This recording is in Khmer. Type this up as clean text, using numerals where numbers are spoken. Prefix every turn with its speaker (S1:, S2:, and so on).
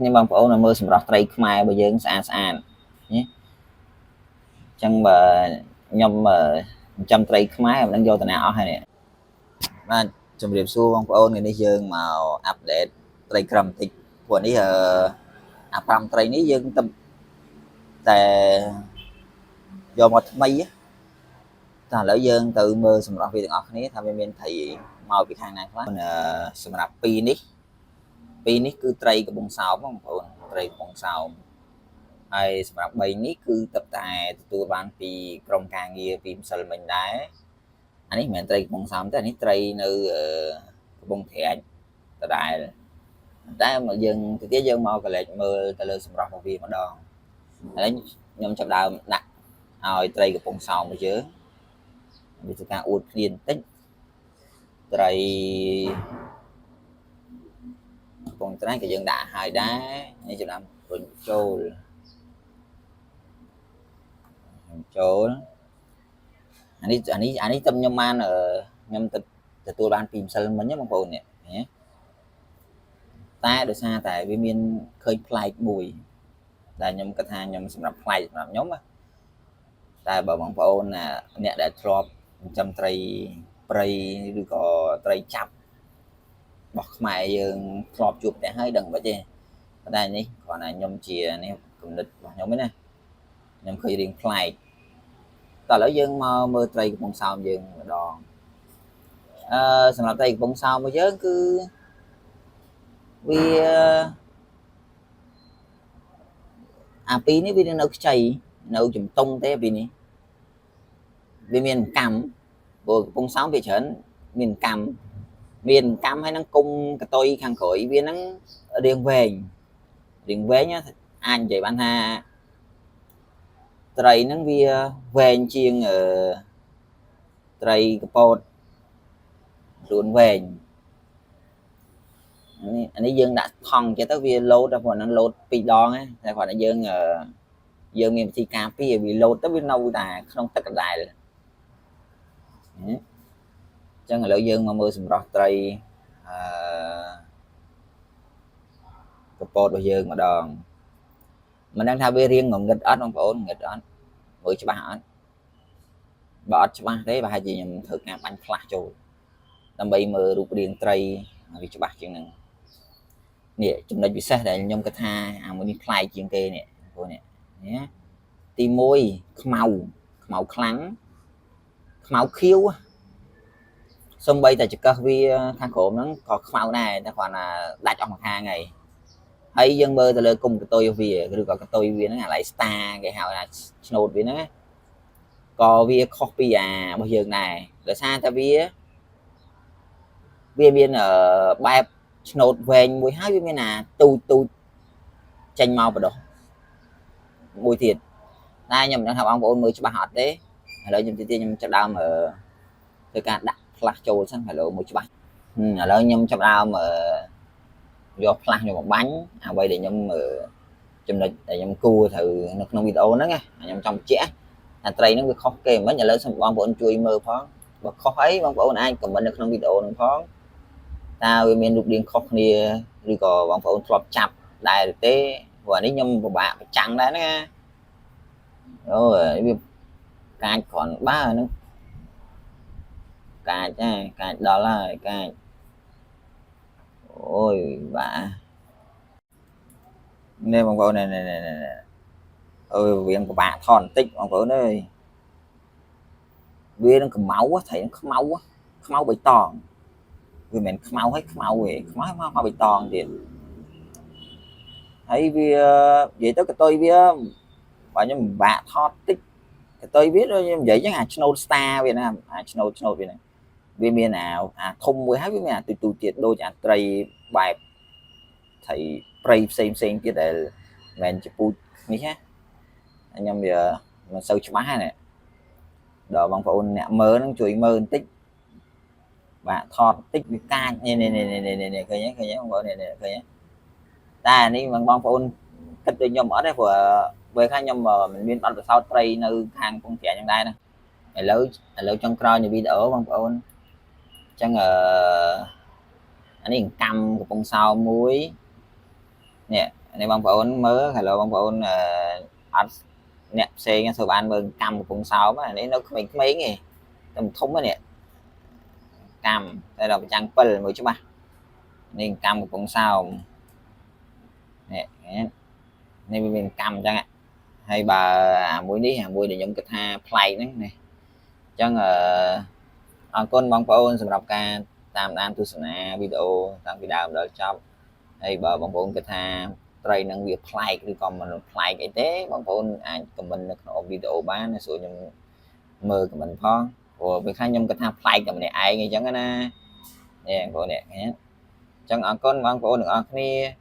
S1: នេះបងប្អូនមកមើលសម្រស់ត្រីខ្មែររបស់យើងស្អាតស្អាតណាអញ្ចឹងបើខ្ញុំចិញ្ចឹមត្រីខ្មែរមិនដឹងយកតាណាអស់ហើយនេះបាទជំរាបសួរបងប្អូនថ្ងៃនេះយើងមក update ត្រីក្រឹមបន្តិចព្រោះនេះអឺអា5ត្រីនេះយើងទៅតែយកមកថ្មីតែឥឡូវយើងទៅមើលសម្រស់វាទាំងអស់គ្នាថាវាមានត្រីមកពីខាងណាខ្លះសម្រាប់ពីរនេះពីរនេះគឺត្រីកំពង់សោមបងប្អូនត្រីកំពង់សោមហើយសម្រាប់3នេះគឺទឹកតែទទួលបានពីក្រុមការងារពីម្សិលមិញដែរអានេះមិនមែនត្រីកំពង់សោមទេអានេះត្រីនៅកំពង់ត្រាចដដែលតែមកយើងទៅទៀតយើងមកកលែកមើលទៅលើសម្រស់របស់វាម្ដងឥឡូវខ្ញុំចាប់ដើមដាក់ឲ្យត្រីកំពង់សោមរបស់យើងវាធ្វើការអួតភ្លានបន្តិចត្រីកំពង់ត្រាចក៏យើងដាក់ឲ្យដែរនេះចាប់ដើមរុញចូលចូលអានេះអានេះអានេះតែខ្ញុំបានខ្ញុំទៅទទួលបានពីម្សិលមិញបងប្អូននេះតែដោយសារតែវាមានឃើញប្លែកមួយដែលខ្ញុំគិតថាខ្ញុំសម្រាប់ប្លែកសម្រាប់ខ្ញុំតែបើបងប្អូនអ្នកដែលធ្លាប់ចិញ្ចឹមត្រីព្រៃឬក៏ត្រីចាប់របស់ខ្មែរយើងធ្លាប់ជួបតែហើយដឹងមិនទេប៉ុន្តែនេះគ្រាន់តែខ្ញុំជានេះគំនិតរបស់ខ្ញុំឯណាខ្ញុំឃើញរៀងប្លែកតោះឥឡូវយើងមកមើលត្រីកំពង់សោមយើងម្ដងអឺសម្រាប់ត្រីកំពង់សោមរបស់យើងគឺវាអាពីរនេះវានៅខ្ចីនៅជំទង់ទេពីនេះវាមានកម្មព្រោះកំពង់សោមវាច្រើនមានកម្មមានកម្មហើយនឹងគុំកតុយខាងក្រោយវាហ្នឹងរៀងវែងរៀងវែងអាចនិយាយបានថាត្រីហ្នឹងវាវែងជាងត្រីកពតខ្លួនវែងនេះអានេះយើងដាក់ថង់ចេះទៅវាលោតតែព្រោះហ្នឹងលោតពីរដងតែគ្រាន់តែយើងយើងមានវិធីការពារវាលោតទៅវានៅតែក្នុងទឹកដដែលអញ្ចឹងឥឡូវយើងមកមើលសម្រស់ត្រីអឺកពតរបស់យើងម្ដងមិនដឹងថាវារៀងងងឹតអត់បងប្អូនងឹតអត់មើលច្បាស់អត់បើអត់ច្បាស់ទេប្រហែលជាខ្ញុំធ្វើការបាញ់ផ្លាស់ចូលដើម្បីមើលរូបរាងត្រីវាច្បាស់ជាងហ្នឹងនេះចំណុចពិសេសដែលខ្ញុំគិតថាអាមួយនេះប្លែកជាងគេនេះបងប្អូននេះណាទី1ខ្មៅខ្មៅខ្លាំងខ្មៅខៀវសំបីតែចកឹះវាខាងក្រោមហ្នឹងក៏ខ្មៅដែរតែគ្រាន់តែដាច់អស់មួយខាងហើយហើយយើងមើលទៅលើគុំកតុយវាឬក៏កតុយវាហ្នឹងអាឡៃស្តាគេហៅថាឆ្នោតវាហ្នឹងក៏វាខុសពីអារបស់យើងដែរដោយសារតែវាវាមានបែបឆ្នោតវែងមួយហើយវាមានអាទូចទូចចេញមកបដោះមួយទៀតតែខ្ញុំមិនដឹងថាបងប្អូនមើលច្បាស់អត់ទេឥឡូវខ្ញុំទីទៀតខ្ញុំចាប់ដើមធ្វើការដាក់ផ្លាស់ចូលសិនឥឡូវមើលច្បាស់ឥឡូវខ្ញុំចាប់ដើមយកផ្លាស់ខ្ញុំមកបាញ់អ្វីដែលខ្ញុំចំណុចដែលខ្ញុំគួរត្រូវនៅក្នុងវីដេអូហ្នឹងណាខ្ញុំចង់បញ្ជាក់ថាត្រីហ្នឹងវាខុសគេមិនឥឡូវសូមបងប្អូនជួយមើលផងបើខុសអីបងប្អូនអាច comment នៅក្នុងវីដេអូហ្នឹងផងតើវាមានរូបរាងខុសគ្នាឬក៏បងប្អូនធ្លាប់ចាប់ដែរឬទេព្រោះអានេះខ្ញុំពិបាកប្រចាំងដែរណាអូវាកាចគ្រាន់បើហ្នឹងកាចដែរកាចដល់ហើយកាចអូយបានេះបងប្អូននេះនេះនេះអើយវាពិបាកថតបន្តិចបងប្អូនអើយវានឹងខ្មៅត្រីនឹងខ្មៅខ្មៅបៃតងវាមិនមែនខ្មៅហើយខ្មៅទេខ្មៅមកបៃតងទៀតហើយវានិយាយទៅកតុយវាបើខ្ញុំពិបាកថតតិចកតុយវាដូចខ្ញុំនិយាយចឹងអាឆ្នោតស្តាវាណាអាឆ្នោតឆ្នោតវាហ្នឹងវាមានអាអាធំមួយហើយវាមានអាទូទូទៀតដូចអាត្រីបែបត្រីព្រៃផ្សេងផ្សេងទៀតដែលមិនមែនជាពូជនេះណាខ្ញុំវាមិនសូវច្បាស់ហ្នឹងដល់បងប្អូនអ្នកមើលហ្នឹងជួយមើលបន្តិចបាទថតបន្តិចវាកាចនេះនេះនេះនេះនេះឃើញទេឃើញទេបងប្អូននេះនេះឃើញទេតែនេះបងប្អូនគិតដូចខ្ញុំអត់ទេព្រោះពេលខ្លះខ្ញុំមិនមានបទពិសោធន៍ត្រីនៅខាងពងត្រាចឹងដែរណាឥឡូវឥឡូវចុងក្រោយនៃវីដេអូបងប្អូនអញ្ចឹងអឺអានេះកម្មកំពង់សោមមួយ នេះនេះបងប្អូនមើលឥឡូវបងប្អូនអឺអត់អ្នកផ្សេងធ្វើបានមើលកម្មកំពង់សោមអានេះនៅក្មេងៗទេតែធំនេះកម្មតែដល់ប្រចាំង7មើលច្បាស់នេះកម្មកំពង់សោមនេះនេះវាមានកម្មអញ្ចឹងហើយបើអាមួយនេះអាមួយដែលខ្ញុំគិតថាប្លែកហ្នឹងនេះអញ្ចឹងអឺអរគុណបងប្អូនសម្រាប់ការតាមដានទស្សនាវីដេអូតាំងពីដើមដល់ចប់ហើយបើបងប្អូនគិតថាត្រីនឹងវាប្លែកឬក៏មិនប្លែកអីទេបងប្អូនអាច comment នៅក្នុងវីដេអូបានសួរខ្ញុំមើល comment ផងព្រោះពេលខ្លះខ្ញុំគិតថាប្លែកតែម្នាក់ឯងអញ្ចឹងណានេះបងប្អូននេះអញ្ចឹងអរគុណបងប្អូនទាំងអស់គ្នា។